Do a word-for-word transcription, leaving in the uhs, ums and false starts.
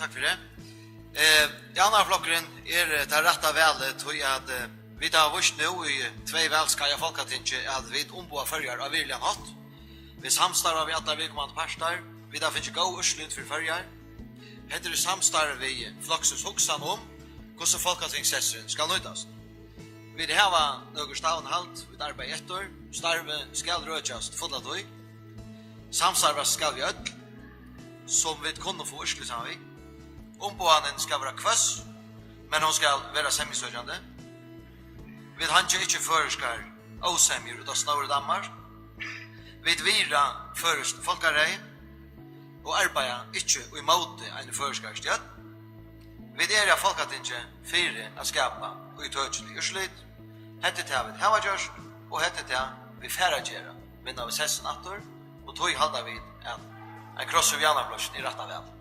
Takk fyri. Eh, Javnaðarflokkurin er, eh, tað rætta valið, tí at, eh, vit hava víst nú í tvey val skeið á Fólkatingi, at vit umboða Føroyar á virðiligan hátt. Vit samstarva við allar viðkomandi partar. Vit hava fingið góð úrslit fyri Føroyar. Hetta er í samstarvi við flokksins hugsan um, hvussu fólkatingssessurin skal nýtast. Vit hava nøkur stavnhald, vit arbeiða eftir. Starvið skal røkjast fulla tíð. Samstarvast skal við øll, sum vit kunnu fáa úrslit saman við. Umboðanin skal vera hvøss, men hon skal vera semjusøkjandi. Vit hangja ikki føroyskar ósemjur út á snórið Danmark. Vit virða føroyskt fólkaræði og arbeiða ikki í móti eini føroyskari stjórn. Vit eru á Fólkatingi fyri at skapa ítøkilig úrslit. Hetta er tað, vit hava gjørt, og hetta er tað, vit fara at gera. Vinna vit sessin aftur, og tí halda vit, at ein krossur við Javnaðarflokkin er rætta val.